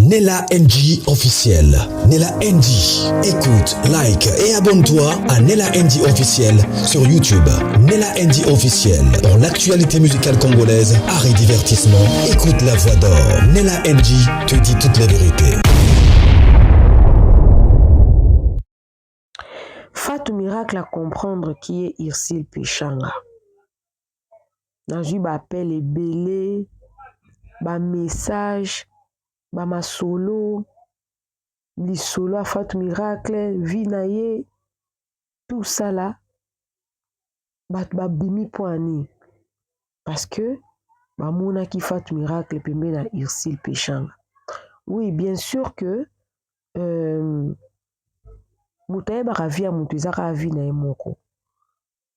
Nella NG officiel. Nella NG. Écoute, like et abonne-toi à Nella NG officiel sur YouTube. Nella NG officiel. Pour l'actualité musicale congolaise, art et divertissement, écoute la voix d'or. Nella NG te dit toute la vérité. Fatou Miracle a comprendre qui est Ursule Peshanga. Nazwi ba appel ebele, ba message, ba masolo, lisolo ya Fatou Miracle, vie na ye, tout ça là. Bato babimi mpo ya nini? Parce que bamonaki Fatou Miracle pembeni na Ursule Peshanga. Oui, bien sûr que euh, moto ayebaka vie ya moto eza kaka vie na ye moko.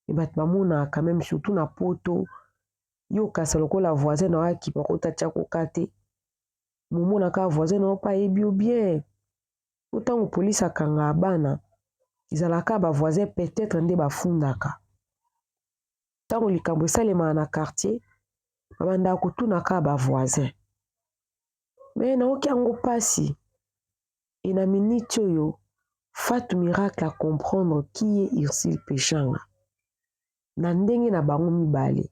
Me bato bamonaka quand même surtout na poto yo okasa lokola voisin na yo akipa kota tia koka te momona kaka voisin na yo mpe ayebi yo bien po ntango polisi akangaka bana ezalaka ba voisin peut-être nde bafundaka ntango likambo esalemaka na quartier babandaka kotuna kaka ba voisin me nayoki yango mpasi e na miniti oyo Fatou Miracle a comprendre qui est Ursule Peshanga na ndenge na bango mibale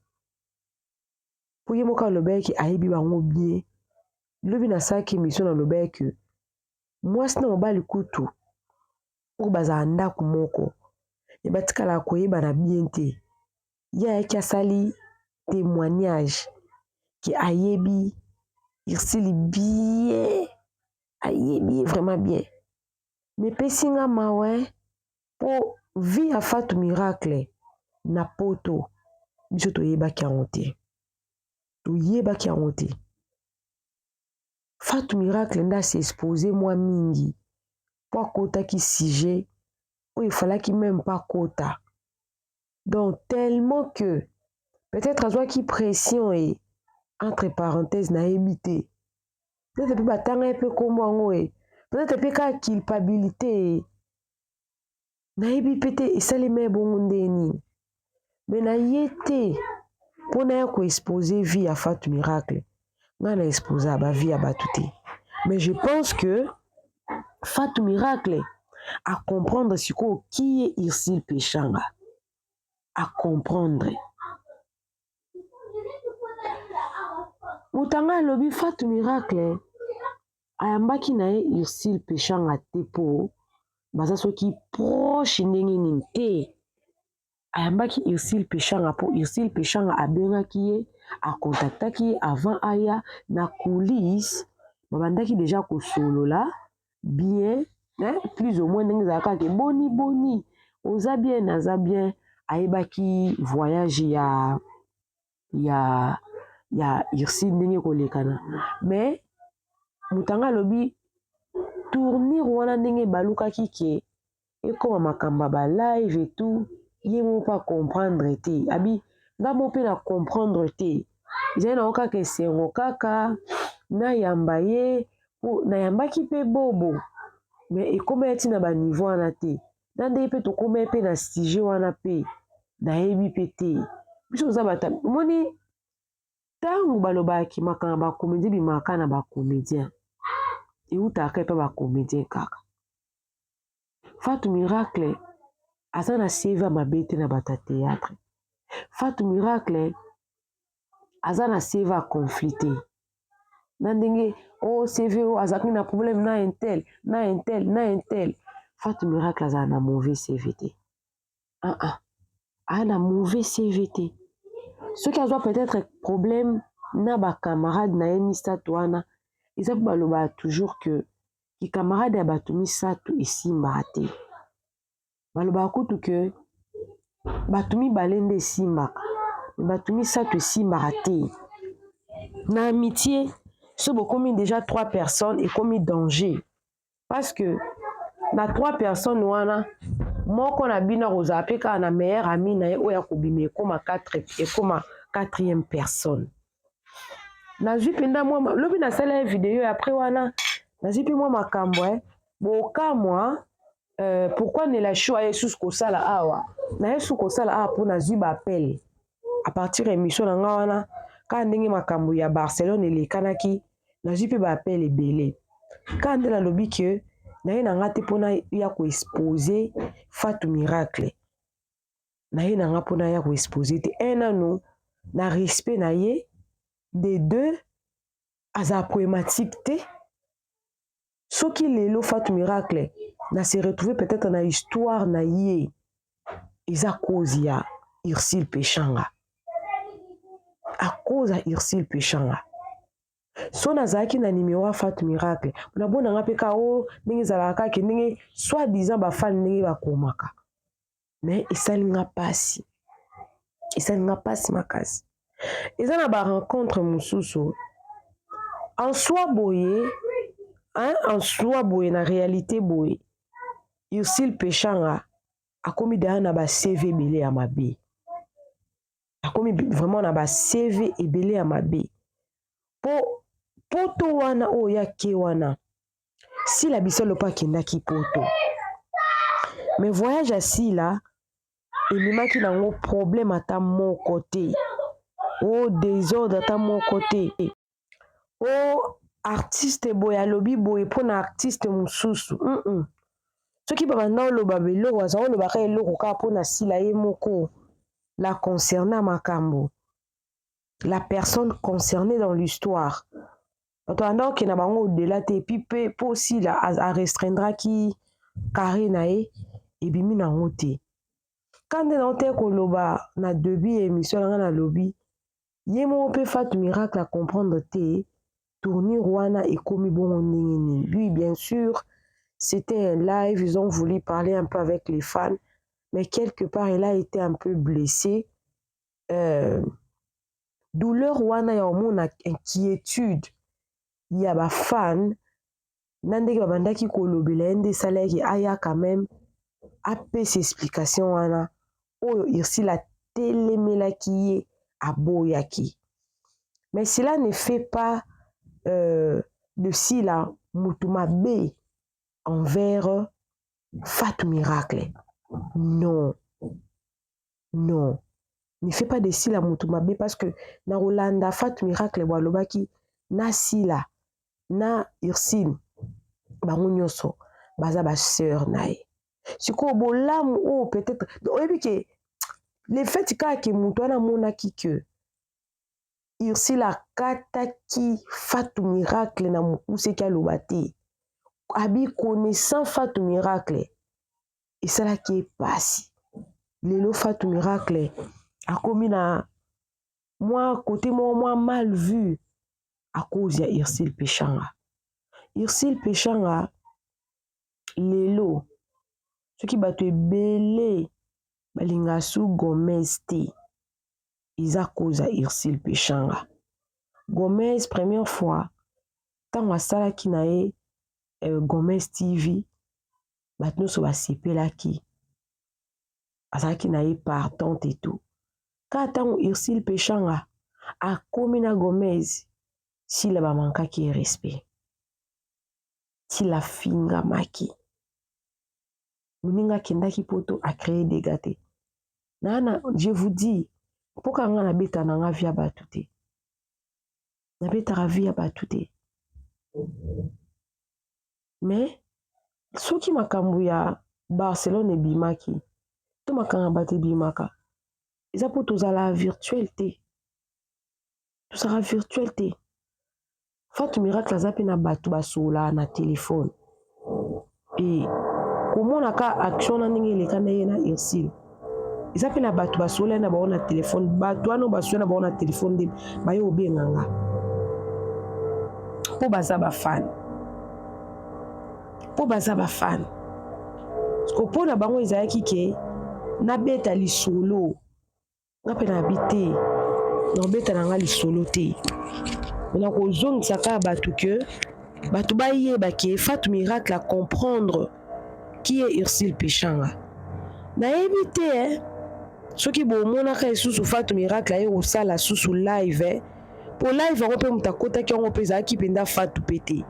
po ye moko alobaki ayebi bango bien lobi nasalaki émission nalobaki ke mwasi na mobali kutu oyo bazala ndako moko me batikalaka koyebana bien te ye ayaki asali témoignage ke ayebi Ursule bien ayebi ye vraiment bien me epesi nga mawa mpo vie ya Fatou Miracle na poto biso toyebaki yango te toyebaki yango te Fatou Miracle nde as'expose mwa mingi mpo akotaki sujet oyo efalaki même pas kota donc tellement que peut-être azwaki pression e entre parenthèse nayebi te peut-être mpe batanga ye mpe nkombo yango e peut-être mpe kaka culpabilité e nayebi mpe te esalema ye bongo nde nini me na ye te mpo naya koexpose vie ya Fatou Miracle ngai na expose bavie ya bato te mais je pense que Fatou Miracle acomprendre sikoyo qui est Ursule Peshanga acomprendre moto anga alobi Fatou Miracle ayambaki na ye Ursule Peshanga te mpo baza soki proche ndenge nini te ayambaki Ursule Peshanga mpo Ursule Peshanga abengaki ye akontaktaki ye avant aya na coulisse babandaki deja kosolola bien hein? Plus ou moins ndenge ezalaka kaka boni boni oza bien naza bien ayebaki voyage ya Ursule ndenge kolekana mais moto anga alobi tournure wana ndenge ebalukaki ke ekóma makambo ya balive et tout ye moko mpe acomprendre te abi nga mo mpe na comprendre te ezali nango kaka esengo kaka nayamba ye po nayambaki mpe bobo me ekóma ye ntina baniveau wana te na ndenge mpe tokóma ye mpe na sujet wana mpe nayebi mpe te biso toza bato omoni ntango balobaki makambo ya bacomédien ebimaka na bacomédien eutaka epa bacomédien kaka. Fatou Miracle aza na CV ya mabe te na bato ya théâtre. Fatou Miracle aza na CV ya conflit te na ndenge o CV oyo azalaki na problème na intel na intel na intel. Fatou Miracle azala na mauvais CV te, ah ah, aza na mauvais CV te. Soki azwa peut-être problème na bacamarade na ye misato wana eza mpo balobaka toujours que kicamarade ya bato misato esimbaka te. Balobaka kutu ke bato mibale nde esimbaka, bato misato esimbaka te. Na amitié so bokomi déjà trois personnes ekomi danger parce que na trois personnes wana moko na bino akozala mpe kaka na meilleur ami na ye oyo akobima ekoma 4 ekoma quatrième personne. Nazwi mpenza mwa lobi nasala ye video après wana nazwi mpe mwa makambo bokamwa pourquoi Nella Show aye susu kosala awa naye susu kosala awa mpo nazwi baappel à partir ya émission na nga wana kaka ndenge makambo ya Barcelone elekanaki nazwi mpe baappel ebele. Kaka nde nalobi ke naye na nga te mpona ya koexpose Fatou Miracle, naye na nga mpona ya koexpose te. Un, nanu na respect na ye. De deux, azala problématique te. Soki lelo Fatou Miracle na se retrouver peut-être na histoire na ye, eza cause ya Ursule Peshanga, à cause ya Ursule Peshanga. So nazalaki na numéro ya Fatou Miracle, nabonanga mpe ka o ndenge ezalaka kaka ndenge soit disant bafani ndenge bakomaka, mais esali nga mpasi, esali nga mpasi makasi. Eza na barencontre mosusu en soi boye, hein, en soi boye, na réalité boye, Ursule Peshanga akomi deya na baCV ebele ya mabe, akomi vraiment na baCV ebele ya mabe. Mpo poto wana oyo yake wana, Sila Bisalo mpo akendaki poto, mais voyage ya Sila ememaki nango problème ata moko te, o désordre ata moko te, o artiste boye alobi boye mpona artiste mosusu. Soki babanda oloba biloko, aza olobaka eloko kaka mpona Sila ye moko, la concerne ya makambo, la personne concernée dans l'histoire. Bato banda okenda bango au-delà te. Et puis mpe mpo Sila arestreindre carré na ye, ebimi nango te. Ka nde nango te koloba na début ya émission na ngai, nalobi ye moko mpe Fatou Miracle acomprendre te tournure wana ekomi bongo ndenge nini. Oui, bien sûr, c'était un live, ils ont voulu parler un peu avec les fans, mais quelque part elle a été un peu blessée. Douleur wana ya omona inquiétude ya bafan na ndenge babandaki kolobela ye nde esalaki aya quand même apesa explication wana oyo Ursule atelemelaki ye, aboyaki. Mais cela ne fait pas de Sila mutu mabe envers Fatou Miracle. Non, non, ne fait pas de Sila mutu mabe, parce que na kolanda Fatou Miracle bo alobaki na Sila na Ursule, bango nyonso baza basœur na ye. Sikoyo bolamu oyo, peut-être oyebi ke le fait kaka ke moto wana amonaki ke Ursule akataki Fatou Miracle na mokuse, aloba te abi connaissant Fatou Miracle, esalaki ye pasi. Lelo Fatou Miracle akomi na mwa côté moko mwa mal vu à cause ya Ursule Peshanga. Ursule Peshanga lelo, soki bato ebele balingaka su Gomez te, eza cause ya Ursule Peshanga. Gomez, première fois ntango asalaki na ye Gomez TV, bato nyonso basepelaki, azalaki na ye partante et tout. Kaka ntango Ursule Peshanga akomi na Gomez, Sila bamankaki ye respect, Sila afingamaki. Moninga akendaki poto, acréer dégâts te. Nana, je vous dis, mpoka nga nabeta na nga vie ya bato te, nabetaka vie ya bato te. Mais soki makambo ya Barcelone ebimaki to makambo ya bato ebimaka, eza mpo tozala virtuel te, tozalaka virtuel te. Fatou Miracle aza mpe na bato basololaka na telefone e komona ka action na ndenge eleka na ye na Ursule, eza mpe na bato basololaki na bango na telefone. Bato wana basololi na bango na telefone nde baye kobenga nga, mpo baza bafani, mpo baza bafani. Mpo na bango ezalaki ke nabeta lisolo, nga mpe nayebi te, nakobeta na nga lisolo te. Na kozongisa kaka bato ke bato bayeba ke Fatou Miracle a comprendre qui est Ursule Peshanga. Nayebi te eh? Soki bomonaka lisusu Fatou Miracle aye kosala susu live, eh? Po live yango mpe moto akotaki yango mpe ezalaki mpenza Fatou mpe te,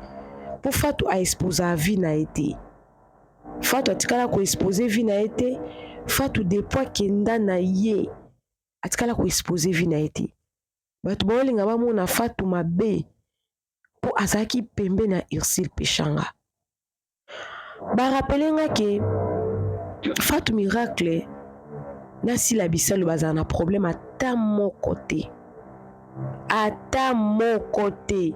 mpo Fatou aexposa vie na ye te. Fatou atikala koexpose vie na ye te. Fatou, depuis akenda na ye, atikala koexpose vie na ye te. Bato baolinga bamona Fatou mabe. Mpo azalaki pembeni ya Ursule Peshanga. Barapele nga ke Fatou Miracle na Sila Bisalu bazala na problème ata moko te, ata moko te.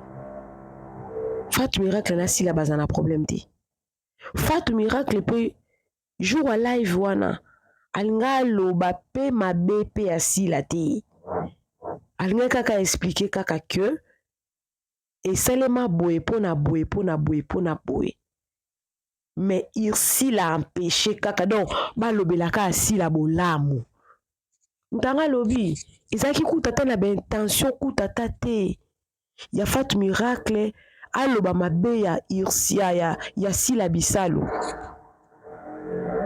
Fatou Miracle na Sila bazala na problème te. Fatou Miracle mpe jour ya live wana alinga aloba mpe mabe mpe ya Sila te, alingaki kaka expliquer kaka que esalema boye mpo na boye, mpo na boye, mpo na boye. Mais Ursule a empêché kaka, donc balobelaka Sila bolamu. Ntanga alobi ezalaki kuta ata na baintention kuta ata te ya Fatou Miracle aloba mabe ya Ursia ya Sila Bisalu,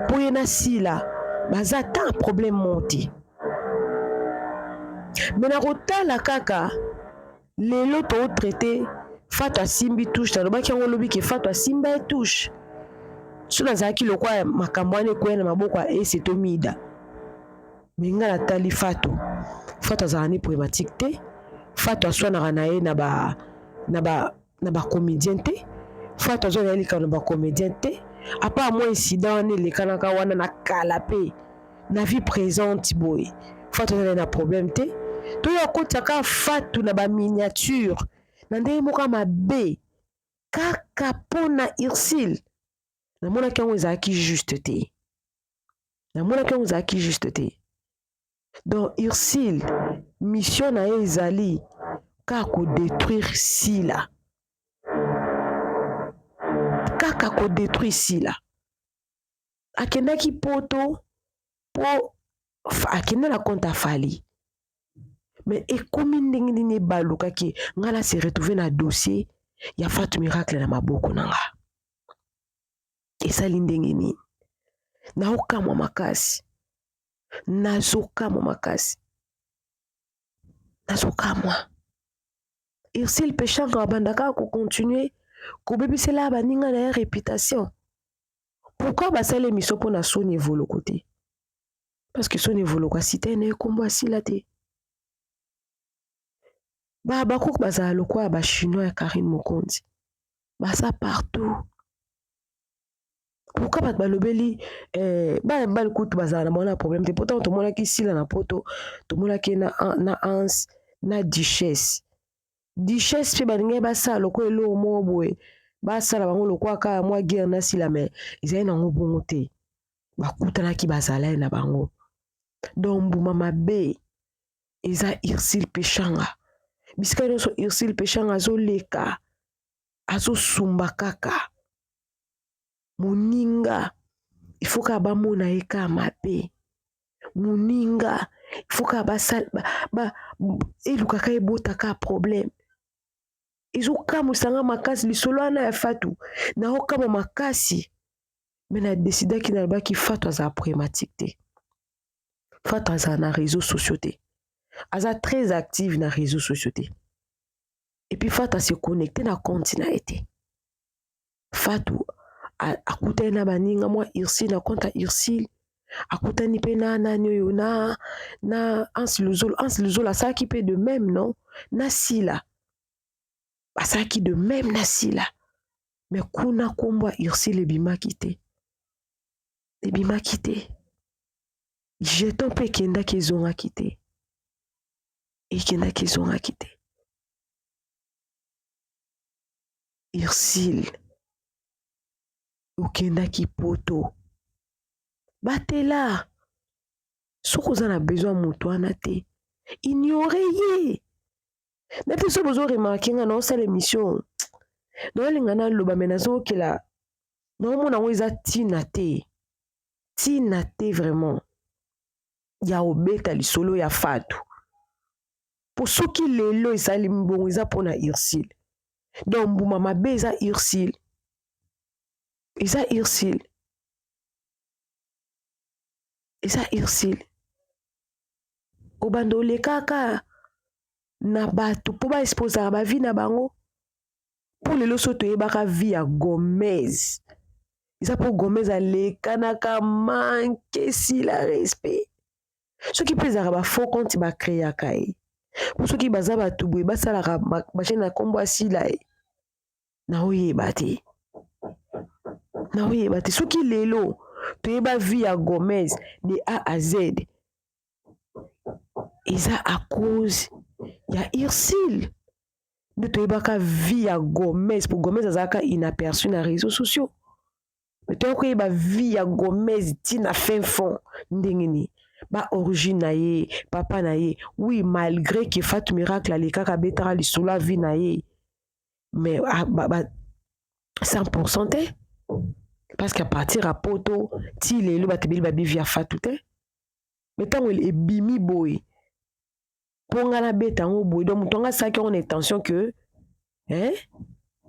mpo ye na Sila baza ata problème moko te. Me na kotala kaka lelo totraite Fatou asimbi touche, nalobaki yango lobi ke Fatou asimba ye touche. So nazalaki lokwa makambo wana ekweya na maboko ya ese to mida. Me nga natali Fatou, Fatou azalaka ni problématique te. Fatou aswanaka na ye na ba comédien te. Fatou azwa na ye likambo na ba comédien te. À part mwa incident wana elekanaka wana na kala, mpe na vie présente boye Fatou aza na ye na problème te. Toya kotiaka Fatou na baminiature na ndenge moko ya mabe kaka mpo na Ursule, namonaki yango ezalaki juste te, namonaki yango ezalaki juste te. Donc Ursule, mission na ye ezali kaka kodétruire Sila, kaka kodétruire Sila. Akendaki Poto mpo akende na compte afali, mais ekomi ndenge nini ebalukaki, ngai na se retrouve na dossier ya Fatou Miracle na maboko na nga. Esali ndenge nini? Naokamwa makasi, nazokamwa makasi, nazokamwa. Ursule Peshanga abanda kaka kocontinue kobebisela baninga na ye réputation. Pourquoi basali émission mpona Soni Evoloko te? Parce que Soni Evoloko asite na ye nkombo asila te. Bakuku bazala lokola Bachinois ya Karine Mokonzi, baza partout. Pourquoi bato balobeli bana mibali kutu bazala na mwana problème te? Pourtant tomonaki Sila na Poto, tomonaki na Anse na Duchesse. Duchesse mpe balingaki basala lokola eloko moko boye, basala bango lokola kaka mwa guerre na Sila, mais ezali nango bongo te. Bakutanaki, bazala ye na bango. Donc mbuma mabe eza Ursule Peshanga. Bisika nyonso Ursule Peshanga azoleka, azosumba kaka moninga. Il faut kaka bamona ye kaka mabe moninga, il faut kaka basala ba, elukaka ebotaka problème. Ezokamwisanga makasi lisolo wana ya Fatu, naokamwa makasi. Me nadesidaki, nalobaki Fatu azala problématique te. Fatu azala na réseaux sociaux te, aza très active na réseaux sociaux te. Et puis Fatu ase connecte na compte na ye te. Fatu akutani na baninga mwa Ursule na compte ya Ursule, akutani mpe na nani oyo na Anse Luzolo. Anse Luzolo asalaki mpe de même non na Sila, asalaki de même na Sila, mais kuna nkombo ya Ursule ebimaki te, ebimaki te. Jeton mpe ekendaki ezongaki te, ekendaki ezongaki te. Ursule okendaki Poto, batela. Soki oza na besoin moto wana te, ignore ye. Na te so bozo remarquer nga naosala émission, naolinga naloba, me nazokela, naomona yango eza ntina te, ntina te vraiment ya obeta lisolo ya Fatu. Mpo soki lelo esali mbongo, eza mpona Ursule. Donc mbuma mabe eza Ursule, eza Ursule, eza Ursule. Obanda olekaka na bato mpo baexposaka bavie na bango. Mpo lelo so toyebaka vie ya Gomez, eza mpo Gomez alekanaka manke Sila respect. Soki mpe ezalaka bafaux compte bacréaka ye, mpo soki baza bato boye basalaka bachaîne na nkombo asila ye. Naoyeba te, naoyeba te soki lelo toyeba vie ya Gomez de A à Z, eza à cause ya Ursule nde toyebaka vie ya Gomez, po Gomez azalaka inaperçu na réseaux sociaux. Mais toya koyeba vie ya Gomez ntina fin fond ndenge nini, ba origine na ye, papa na ye. Oui, malgré que Fatou Miracle alekaka, abetaka lisolo ya vie na ye, mais ah, ba 100% te, parce qu'à partir ya Poto ti lelo bato ebele babi vie ya Fatou te. Mais ntango ebimi boye mpo nga nabeta yango boye, donc moto anga asalaki yango na intention que, hein,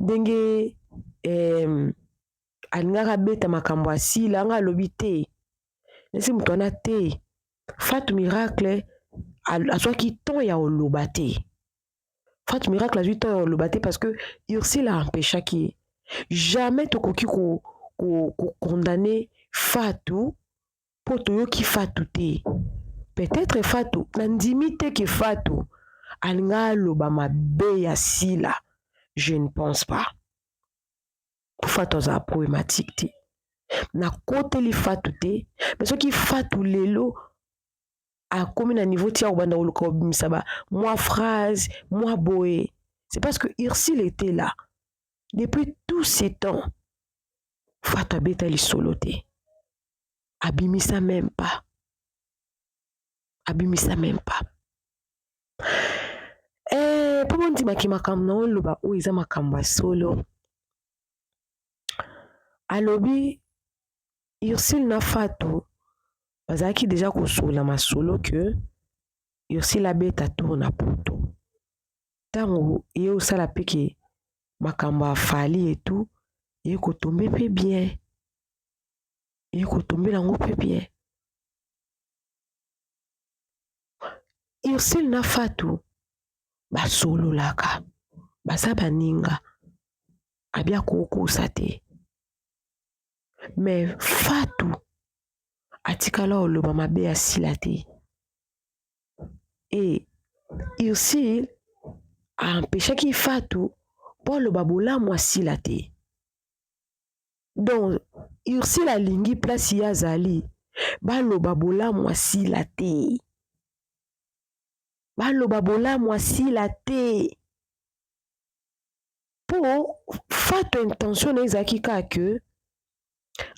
ndenge alingaka abeta makambo asila, nga alobi te, nesi moto wana te. Fatou Miracle azwaki temps ya koloba te. Fatou Miracle azwi temps ya koloba te parce que Ursule aempêchaki ye. Jamais tokoki kocondamner Fatou mpo toyoki Fatou te. Peut-être Fatou, nandimi te ke Fatou alinga aloba mabe ya Sila, je ne pense pas. Po Fatou azala problématique te, nakoteli Fatou te. Mais soki Fatou lelo akomi na niveau tia kobanda koluka kobimisa ba mwa phrase mwa boye, c'est parce que Ursule était là depuis tout ce temps. Fatou abeta lisolo te, abimisa même pas, abimisa même pas. Mpo bondimaki makambo na oloba oyo eza makambo ya solo. Alobi Ursule na Fatou bazalaki déjà kosola masolo ke Ursule abeta tour na Poto. Ntango ye osala mpe ke makambo ya Fally etu ye kotombe mpe bien, ye kotombela yango mpe bien. Ursule na Fatou basololaka, baza baninga, abia kokosa te. Mais Fatou atikala oloba mabe ya Sila te e Ursule aempêchaki Fatou mpo aloba bolamu asila te. Donc Ursule alingi place ye azali baloba bolamu asila te, baloba bolamu asila te, mpo Fatou intention na ye ezalaki kaka ke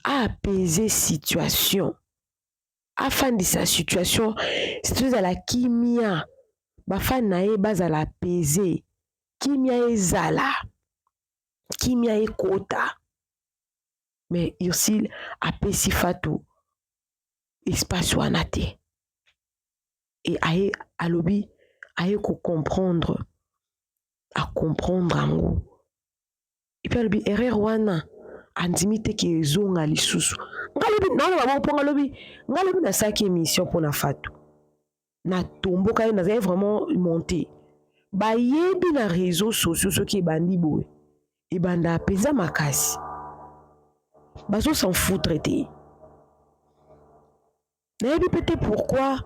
aapaiser situation, afandisa situation, situation ezala kimia, bafani na ye bazala apaisé, kimia ezala, kimia ekota. Mais Ursule apesi Fatou espace wana te e aye alobi aye kocomprendre, acomprendre yango. Et puis alobi erreur wana andimi te ke ezonga lisusu. Nga lobi naoloba bongo mpo nga lobi nasalaki émission mpona Fatou, natomboka ye, nazali vraiment monté. Bayebi na réseaux sociaux soki ebandi boye, ebanda mpenza makasi, bazo s'en foutre te. Nayebi mpe te pourquoi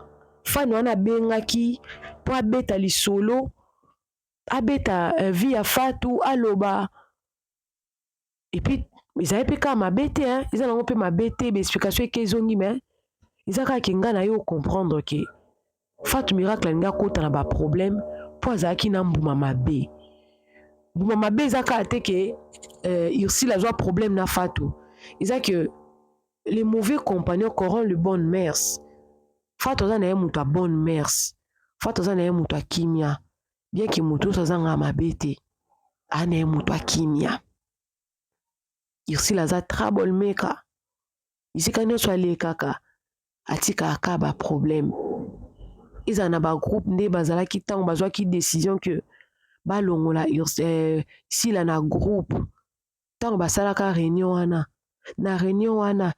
fan wana abengaki mpo abeta lisolo, abeta vie ya Fatou, aloba. Et puis ezali mpe kaka mabe te, eza nango mpe mabe te, baexplication eke ezongi. Mais eza kaka ke ngai na ye ocomprendre ke Fatou Miracle alingi akota na baproblème mpo azalaki na mbuma mabe. Mbuma mabe eza kaka te ke Ursule azwa problème na Fatou, eza ke les mauvais compagnons corrompent les bonnes mœurs. Fatou aza na ye moto ya bonne mœurs, Fatou aza na ye moto ya kimia, bien ke moto nyonso azangaka mabe te, aa na ye moto ya kimia. Ursule aza troublemaker, bisika nyonso alekaka atikaka kaka baproblème. Ezala na bagroupe nde bazalaki, ntango bazwaki décision ke balongola Sila na groupe, ntango basalaka réunion wana, na réunion wana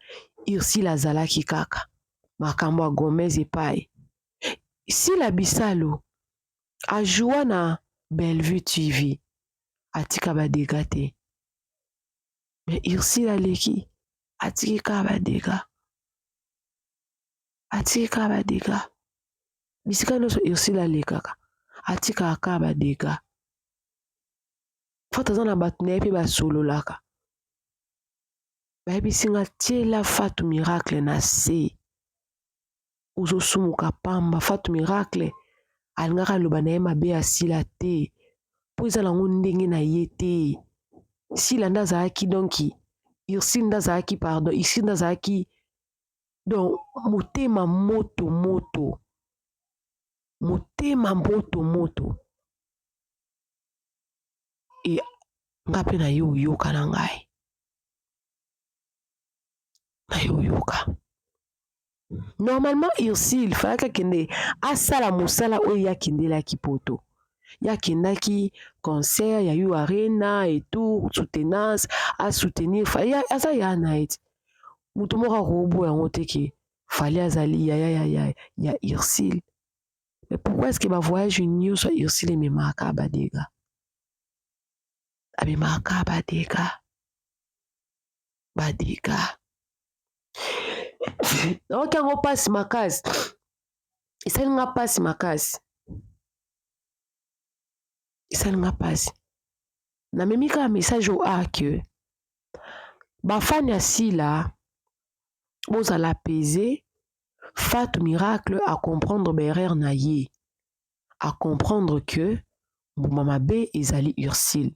Ursule azalaki kaka. Makambo ya Gomez epai Sila Bisalo ajoua na Bellevue TV, atika badégâts te. Mais Ursule aleki, atiki kaka badégâts, atiki kaka badégâts. Bisika nyonso Ursule alekaka, atikaka kaka badégâts. Fatu aza na bato na ye mpe basololaka. Bayebisi nga tiela Fatu Miracle na se. Ozosumuka pamba. Fatu Miracle alingaka aloba na ye mabe ya Sila te. Mpo eza nango ndenge na ye te. Sila nde azalaki donc Ursule nde azalaki pardon Ursule nde azalaki donc motema moto moto motema moto moto e nga mpe na yo oyoka na ngai na yo oyoka normalement Ursule fallaki akende asala mosala oyo ye akendelaki poto ye akendaki concert ya U Arena et tout soutenance asoutenir aza ya na ye ti moto moko akoboya yango te ke Fally azali yaya ya, ya, ya Ursule. Mais pourquoi est-ce que ba voyage nyonso ya Ursule ememaka ba dégâts? Amemaka ba dégâts. Ba dégâts. Nayoki yango mpasi makasi. Esali nga mpasi makasi. Esali nga mpasi. Namemi kaka message oyo a que bafani ya Sila bozala apaisé. Fatou Miracle a comprendre ba erreur na ye, a comprendre que mbuma mabe ezali Ursule.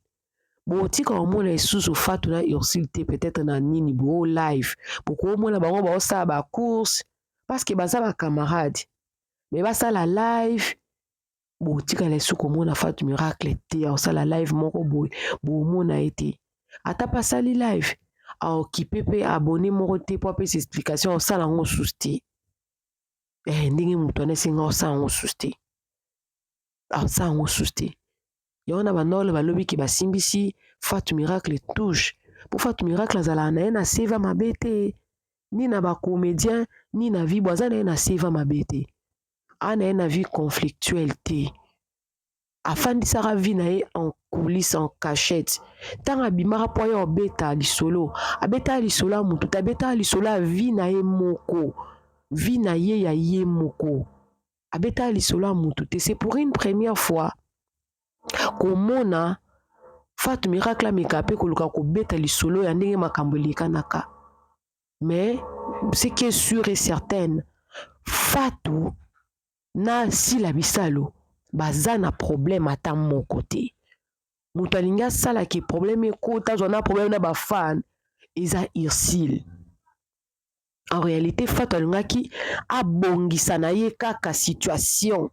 Botika komona lisusu Fatou na Ursule te peut-être na nini bo live bokomona bango baosala ba course parce que baza ba camarade mais basala live botikala lisusu komona Fatou Miracle te akosala live moko boye bomona ye te ata mpe asali live aokipe mpe abonné moko te mpo apesa explication akosala yango susu te eh, ndenge moto wana esenga osala yango susu te akosala yango susu te yango na banole balobi ke basimbisi Fatou Miracle touche mpo Fatou Miracle azalaka na ye na seva mabe te ni na bacomédien ni na vie bo aza na ye na seva mabe te a na ye na vie conflictuelle te afandisaka vie na ye en coulisse en cachette ntango abimaka mpo aya obeta lisolo abetaka lisolo ya motu te abetaka lisolo ya vie na ye moko vie na ye ya ye moko abetaka lisolo ya motu te. C'est pour une première fois komona Fatou Miracle ameka mpe koluka kobeta lisolo ya ndenge makambo elekanaka. Mais ce qui est sûr et certaine, Fatou na Sila Bisalo baza na problème ata moko te. Moto alingi asalaki problème ekota azwa na problème na bafan eza Ursule. En réalité Fatou alingaki abongisa na ye kaka situation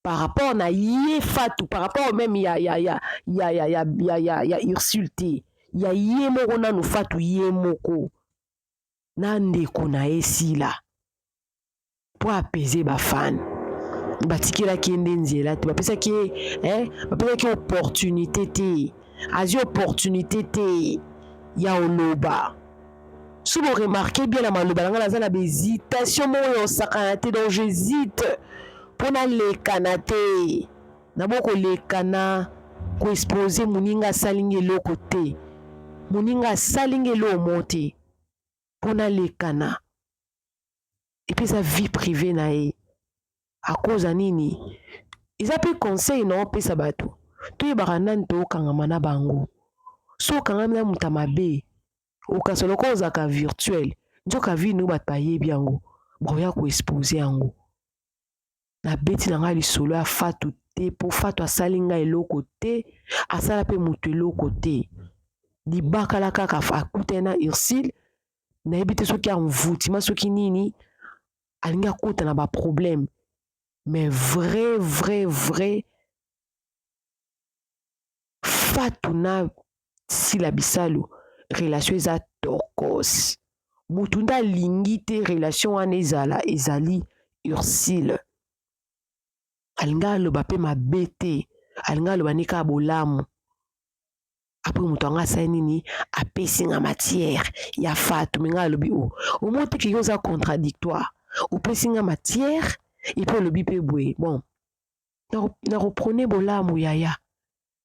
par rapport na ye Fatou, par rapport même ya ya ya ya ya ya ya ya ya Ursule te, ya ye moko nanu Fatou ye moko na ndeko na ye Sila po apaiser bafan batikelaki ye nde nzela te, bapesaki ye eh, bapesaki opportunité te, azwi opportunité te ya oloba. So bo remarquer bien na maloba na ngai naza na bahésitation moko ya osakana te, donc j'hésite mpo nalekana te, nabo kolekana koexpose moninga asalingi eloko te, moninga asalingi eloko moko te mpo nalekana. Epuis eza vie privée na ye akoza nini, eza mpe conseil na opesa bato toyebaka nani tookangama na bango. So okangami na moto ya mabe okasa lokola ozalaka virtuel nzoka vie no bato bayebi yango bakoya koexpose yango. Nabeti na ngai lisolo ya Fatou te mpo Fatou asali ngai eloko te, asala mpe moto eloko te. Libakala kaka akutani na Ursule, nayebi te soki envoûtement soki nini, alingi akota na ba problème. Mais vrai vrai vrai Fatou na Sila Bisalo relation eza tokos. Mutu nde alingi te relation wana ezala ezali Ursule. Alingi aloba pe mabe te, alingi aloba nde kaka bolamu. Après moto yango asali nini, apesi nga matière ya Fatou. Me nga alobi o omoni te ke yo oza contradictoire, opesi nga matière et puis olobi pe boye. Bon, nakoprone bolamu yaya,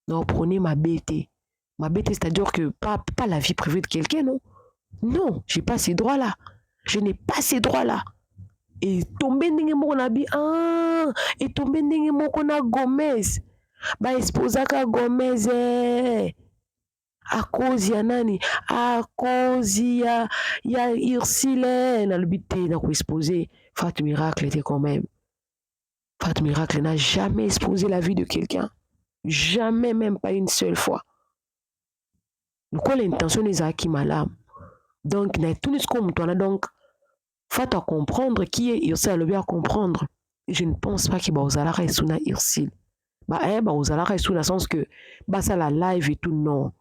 nakoprone mabe te. Mabe te, c'est-à-dire que pas la vie privée de quelqu'un, non. Non, j'ai pas ces droits-là. Je n'ai pas ces droits-là. Et tomber ndenge moko na bi, ah, et tomber ndenge moko na Gomez. Ba exposaka Gomez eh. À cause ya nani? À cause ya Ursule. Nalobi te na ko exposer Fatou Miracle te quand même. Fatou Miracle n'a jamais exposé la vie de quelqu'un. Jamais, même pas une seule fois. Lokola intention ezalaki malamu. Donc natuni sikoyo moto wana, donc Fatou a comprendre qui est Ursule, alobi a comprendre. Je ne pense pas que baozalaka esu na Ursule. Baozalaka esu na sens que basala live et tout, non.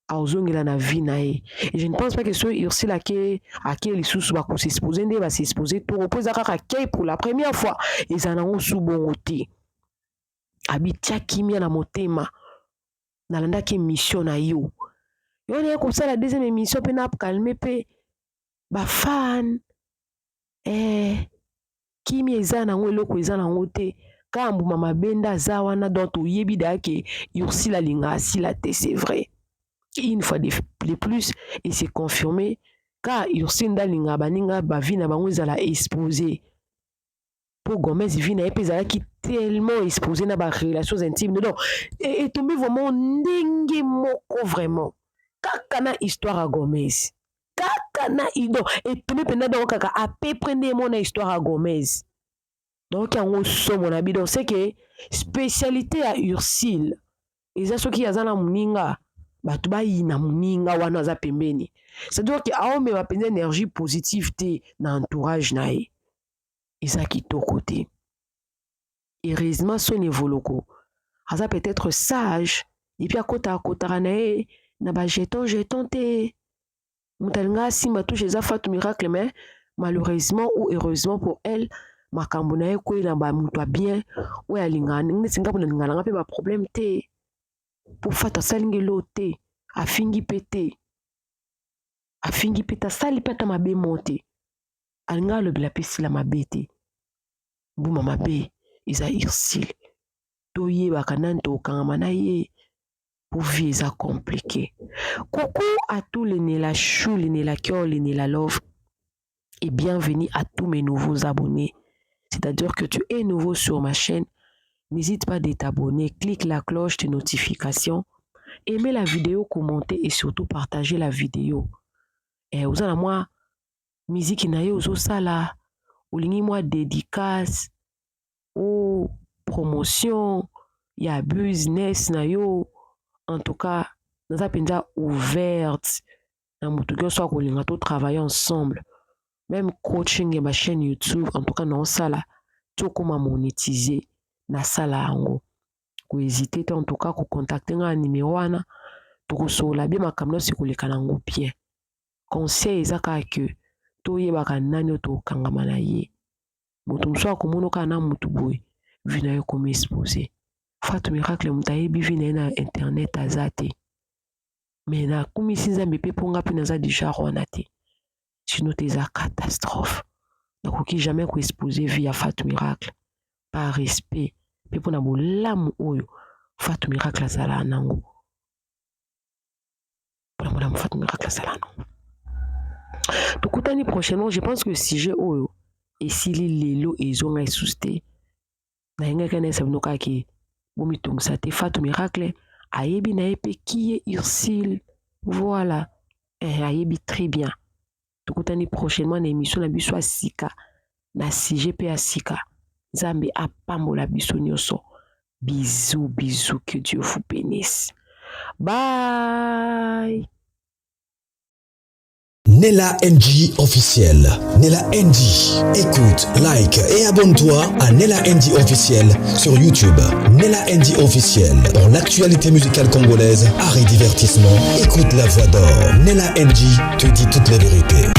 Aozongela na vie na ye. Et je ne pense pas que soki Ursule ake lisusu, bakos'exposer nde bas'exposer toro, mpo eza kaka kei pour la première fois, eza nango su bongo te. Abitia kimia na motema. Nalandaki émission na yo, yo naye kosala deuxième émission mpe na calme mpe bafan. Kimia eza nango, eloko eza nango te, kaka mbuma mabe nde aza wana. Donc toyebi daya ke Ursule alingaka asila te. C'est vrai, une fois de plus et c'est confirmé, kaka Ursule nde alingaka baninga bavie na bango ezala exposé, mpo Gomez, vie na ye mpe ezalaki tellement exposé na barelations intimes. Donc etombi vraiment ndenge moko, vraiment kaka na histoire ya Gomez, kaka na donc etombi mpenza, donc kaka à peu près nde emona histoire ya Gomez. Donc yango somo na bi. Donc c'est que spécialité ya Ursule eza soki aza na moninga, bato bayina moninga wana aza pembeni, c'est-à-dire ke aomema mpenza énergie positive te na entourage na ye, eza kitoko te. Heureusement Soni Evoloko aza peut-être sage et puis akotaka kotaka na ye na bajeton jeton te. Moto alinga asimba touche eza Fatou Miracle, mais malheureusement ou heureusement pour elle, makambo na ye ekwela bamoto ya bien oyo alingaka ndenge neti nga mpo nalingaka nanga mpe baproblème te, mpo Fatou asalingi eloko te, afingi mpe te, afingi mpe te, asali mpe ata mabe mo te, alingi alobela mpe sila mabe te. Mbuma mabe eza Ursule. Toyebaka nani tokokangama na ye, po vie eza compliqué. Coucou à tous les Nela Chou, les Nela Cœur, les Nela Love et bienvenue à tous mes nouveaux abonnés. C'est-à-dire que tu es nouveau sur ma chaîne, n'hésite pas de t'abonner, clique la cloche de notification, aimez la vidéo, commentez et surtout partagez la vidéo. Eh, oza na mwa miziki na ye ozosala, olingi mwa dédicace o promotion ya business na yo, en tout cas naza mpenza ouverte na moto nyonso akolinga totravailler ensemble, même coaching ya bachaîne YouTube. En tout cas naosala ti okóma monétise, nasala yango, kohésiter te. En tout cas kocontacter nga na numéro wana, tokosolola bien, makambo nyonso ekoleka nango bien. Conseil eza kaka ke toyebaka nani oyo tokokangama na ye. Moto mosusu akomona kaka na motu boye, vie na ye ekomi exposé. Fatou Miracle, moto ayebi vie na ye na internet aza te, mais nakumisi Nzambe mpe mpo nga mpe naza du genre wana te, sinon te eza catastrophe. Nakoki jamais koexposer vie ya Fatou Miracle, par respect mpe mpona bolamu oyo Fatou Miracle azalaka nango, mpona bolamu Fatou Miracle azalaka nango. Tokutani prochainement. Je pense que sujet oyo esili lelo, ezonga lisusu te. Nayengaki nayesa bino kaka ke bomitungisa te, Fatou Miracle ayebi na ye mpe qui est Ursule. Voilà, ayebi très bien. Tokutani prochainement na émission na biso ya sika, na sujet mpe ya sika. Nzambe apambola biso nyonso. Bisous, bisous, que Dieu vous bénisse. Bye. Nella NG officiel. Nella NG. Écoute, like et abonne-toi à Nella NG officiel sur YouTube. Nella NG officiel. Pour l'actualité musicale congolaise, art et divertissement, écoute la voix d'or. Nella NG te dit toute la vérité.